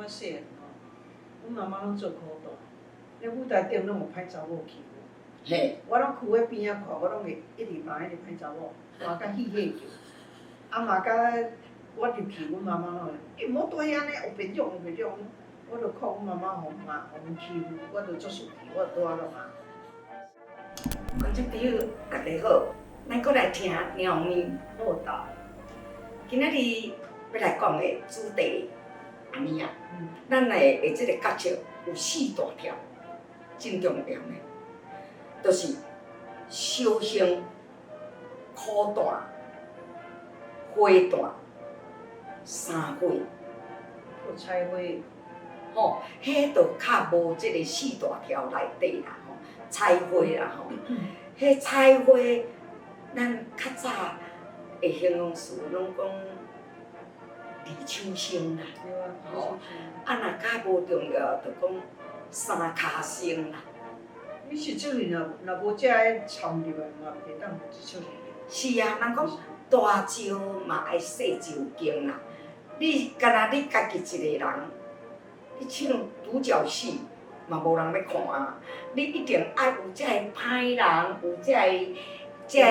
我細漢吼，阮媽媽攏做苦旦，咧舞台頂攏有歹查某欺負。我攏囥佇邊仔看，我攏會一直罵彼個歹查某，罵甲戲戲叫。啊罵甲我入去，阮媽媽攏會，你毋好蹛遐呢，烏白講烏白講。我就看阮媽媽予罵，予阮欺負，我就足生氣，我就倒仔咧罵。觀眾朋友，大家好，咱閣來聽貓咪報道。今仔日欲來講的主題，按呢啊，咱的這个角色有四大條，真重要呢，就是小生、苦旦、花旦、三花。有彩花。吼，彼就較無這个四大條內底啦吼，彩花啦吼，彼彩花，咱較早的形容詞攏講二手生啦，吼，啊若較無重要，就講三跤生啦。你實際若若無這个參入來，嘛袂當一出戲。是啊，人講大招嘛愛細招經啦，你敢若你家己一个人，你唱獨角戲嘛無人欲看啊！你一定愛有這个歹人，有這个、這个、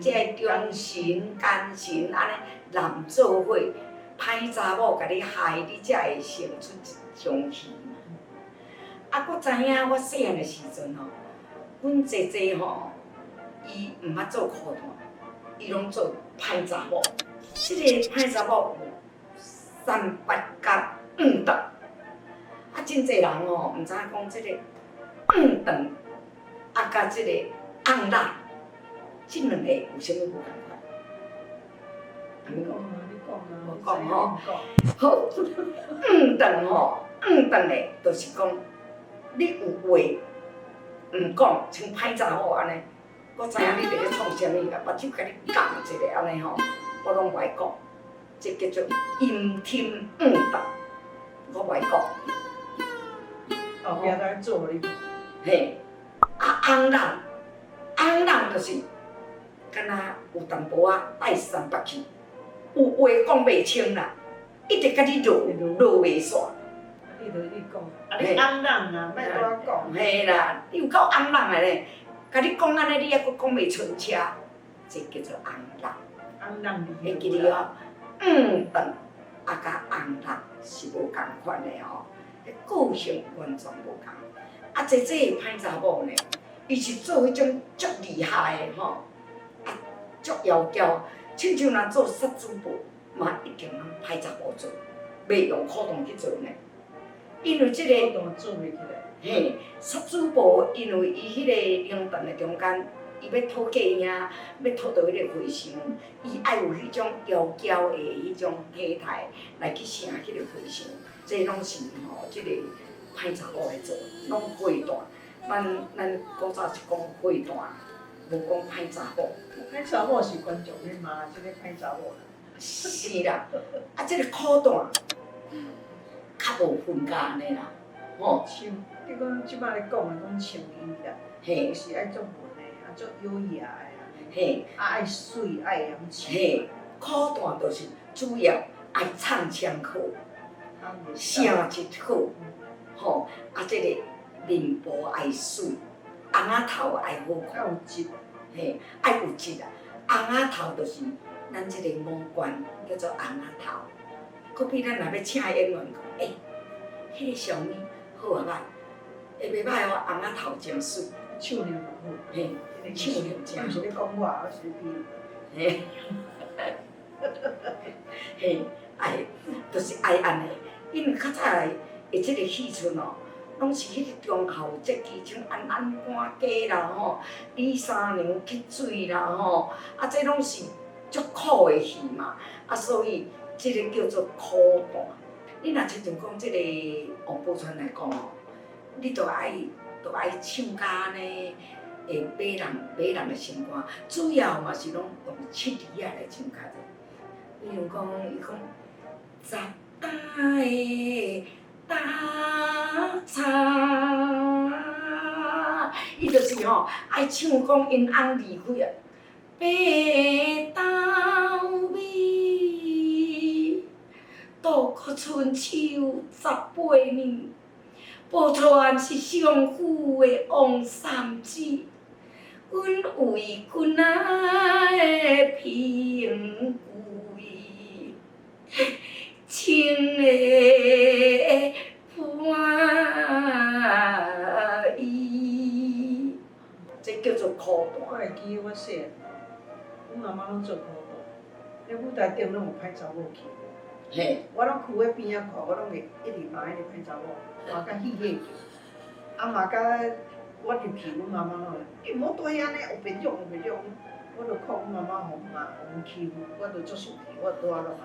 這个忠臣、奸臣按呢攬做伙，歹查某共你害，你才會成出一場戲嘛。啊，閣知影我細漢的時陣吼，阮姐姐吼，伊毋捌做苦旦，伊攏做歹查某。這个歹查某有三八甲五頓。啊，真濟人吼，毋知影講這個五頓啊，佮這個尪仔，這兩个有啥物無仝款？你講啊，你講啊，我講吼，好，五頓吼，五頓的，就是講你有話毋講，像歹查某按呢，我知影你佇咧創啥物啦，目睭共你摃一下按呢吼，我攏無愛講，這叫做陰天五頓，我無愛講。後壁來做予你看。嘿，啊，尪仔，尪仔就是敢若有淡薄仔帶三八去，有話講袂清啦，一直共你落落袂煞。你著你講，啊你尪仔啊，莫拄仔講。嘿啦，你有夠尪仔的咧，共你講按呢，你猶閣講袂順車，這叫做尪仔。尪仔會記得哦，五頓啊佮尪仔是無仝款的吼。個性完全無仝，啊，這這个歹查某呢，伊是做彼種足厲害的吼，啊，足妖嬌，親像若做殺主婆，嘛一定攏歹查某做，袂用苦旦去做呢。因為這个，苦旦做袂起來。嘿，殺主婆因為伊彼个靈壇的中間，伊欲討嫁嬰，欲討著彼個和尚，伊愛有彼種妖嬌的彼種體態來去成彼個和尚。這攏是吼，這个歹查某來做，攏花旦。咱咱古早是講花旦，無講歹查某。歹查某是觀眾咧罵這个歹查某啦。是啦，啊，這个苦旦較無分家按呢啦，吼。像你講這擺咧講的講穿衣啦，就是愛足文的，啊足優雅的啦，啊愛媠，愛會曉唱。嘿，苦旦就是主要愛唱腔好。聲質好，吼，啊，這个面部愛媠，紅仔頭愛好看，愛有質，嘿，愛有質啊！紅仔頭就是咱這個五官叫做紅仔頭。好比咱若欲請演員講，欸，彼个小咪好啊歹？會袂歹哦，紅仔頭誠媠，唱念嘛好，嘿，唱念誠好。毋是咧講我，我是咧比喻。嘿，嘿，愛，就是愛按呢。因為較早的這个戲曲哦，攏是彼個忠孝節期，像安安趕雞啦吼，李三娘乞水啦吼，啊，這攏是足苦的戲嘛，啊，所以這个叫做苦旦。你若親像講這个王寶釧來講吼，你著愛著愛唱甲按呢，會買人買人的心肝，主要嘛是攏用七字仔來唱較濟。比如講，伊講十擔的擔柴，伊就是吼愛唱講𪜶翁離開啊，白頭尾，倒苦苦春秋十八年，报传是上富的王三子，阮为君仔的贫贵，情的伴伊，这叫做苦段。我会记得我细汉，阮妈妈拢做苦段，咧舞台顶拢有歹查某去。我拢跍咧边仔看，我拢会一直骂彼个歹查某，骂甲戏戏叫。啊骂甲我入去，阮妈妈拢会，你毋好对伊按呢，黑白讲黑白讲。我就看阮妈妈予骂，予阮欺负，我就足生气，我就倒仔拢骂。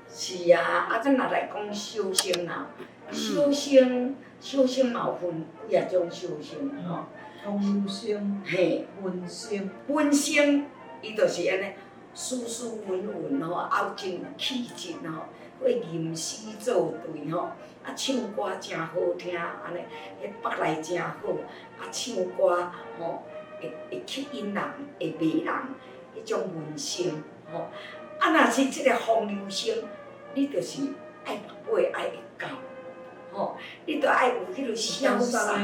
是啊，啊，咱若来讲小生啊，小生，小生嘛有分几仔种小生吼。风流生，文生。文生，伊就是按呢，斯斯文文吼，啊有真有气质吼，会吟诗作对吼，啊唱歌诚好听，按呢，彼腹内诚好，啊唱歌吼会吸引人，会迷人，彼种文生吼。啊，若是这个风流生，你就是爱目尾爱会到，吼，你著爱有彼个潇洒，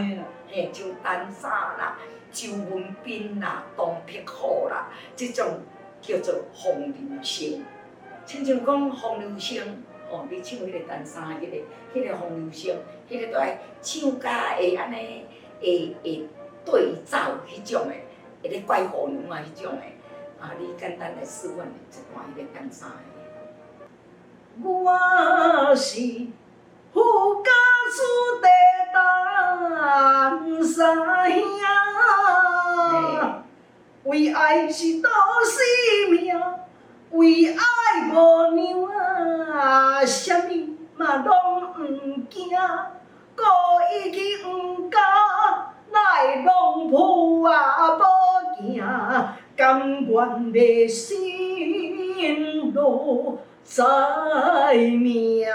嘿，像陈三啦、周文彬啦、唐伯虎啦，这种叫做风流生。亲像讲风流生，吼，你唱彼个陈三，彼个风流生，彼个著爱唱甲会按呢，会缀伊走彼种的，会咧拐虎娘仔彼种的。啊，你简单来示范一段彼个陈三的。我是富家子弟陈三兄，为爱是赌性命，为爱无娘啊，啥物嘛拢毋惊，故意去黄家来弄破啊宝镜，甘愿卖身落在命。对啊，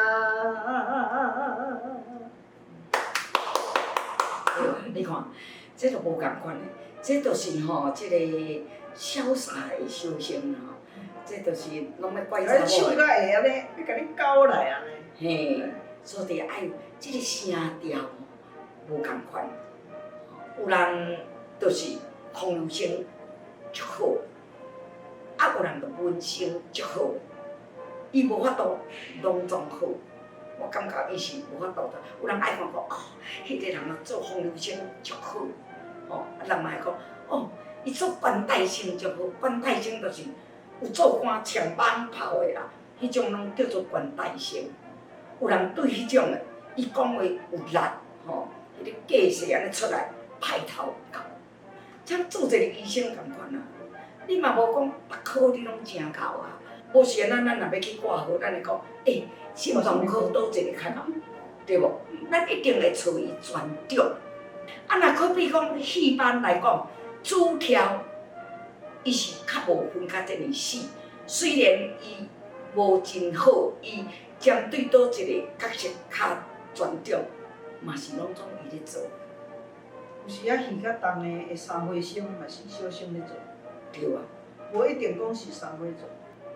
你看，这就无仝款的，这就是吼，这个潇洒的小生吼，这就是拢欲拐查某的。唱甲会按呢，欲共你勾来按呢。嘿，所以爱有这个声调吼，无仝款。有人就是风流声足好，啊有人就文声足好，伊无法度拢总好。我感觉伊是无法度的。有人爱看讲哦，彼个人啊做风流声足好，吼，啊人嘛会讲哦，伊做官大生足好，官大生就是有做官穿蟒袍的啦，彼种拢叫做官大生。有人对彼种的，伊讲话有力，吼，彼个架势按呢出来，派头够。像做一个医生仝款啊，你嘛无讲逐科你拢诚𠢕啊。无是按呢，咱若欲去挂号，咱会讲，欸，心脏科佗一个较𠢕，对无？咱一定会揣伊专长。啊，若好比讲戏班来讲，主跳伊是较无分甲遮尔细，虽然伊无真好，伊针对佗一个角色较专长，嘛是拢总伊咧做。有时仔戏较重的，会三花生嘛是小生咧做。对啊。无一定讲是三花做。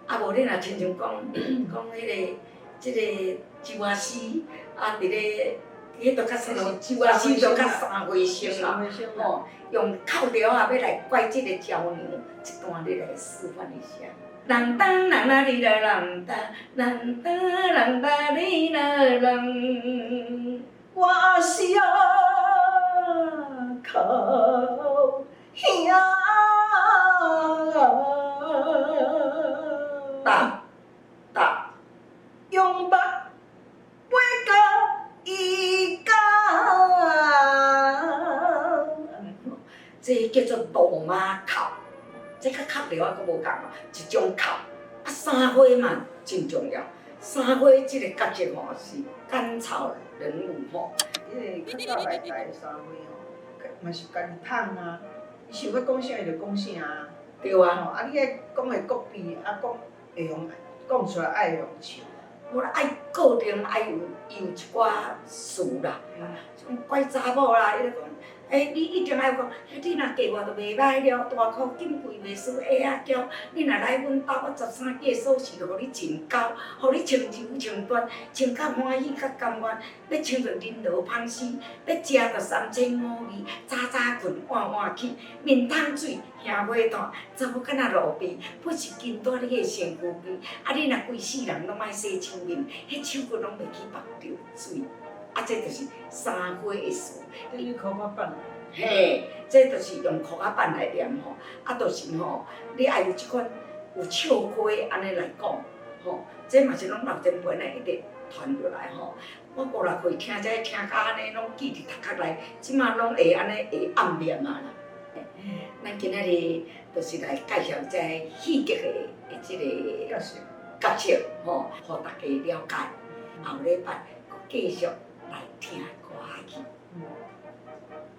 啊，无你若亲像讲讲彼个，这个周阿诗啊，伫咧，彼就较三，周阿诗就较三花生啦，吼，用哭调仔欲来拐这个娇娘，这段你来示范一下。啷当啷啦哩啦啷当，啷当啷哒哩啦啷。我是啊哭兄。哒哒，用目飞到伊家。这叫做杜妈哭，这佮哭调仔阁无仝啊，一种哭。啊，三花嘛真重要，三花这个角色吼是甘草人物吼。彼个较早来台的三花吼，嘛是家己迵啊，伊想欲讲啥伊就讲啥啊。对啊。吼，啊你爱讲的国语，啊讲会用讲出来爱会用唱。无啦，爱固定爱有有一寡词啦，像拐查某啦，伊就讲，欸，你一定愛講，你若嫁我就袂䆀了，大箍金貴袂輸鞋仔嬌。你若來阮兜，我13支鎖匙予你真交，予你穿柔穿緞，穿甲歡喜甲甘願。欲穿著绫羅芳絲，欲食著三餐五味，早早睏晚晚起，面桶水，耳尾炭，查某敢若路邊，不是緊帶你的身軀邊。啊，你若規世人攏愛洗手面，彼手骨攏袂去縛著水。啊，這就是三花的事。等於箍仔板。嘿，這就是用箍仔板來念吼，啊，就是吼，你愛有這款有笑花按呢來講，吼，這嘛是攏老前輩呢一直傳落來吼。我五六歲聽這聽甲按呢，攏記佇頭殼內，這馬攏會按呢會暗念啊啦。咱今仔日就是來介紹這戲劇的這个角色，角色吼，予大家了解。後禮拜閣繼續來聽。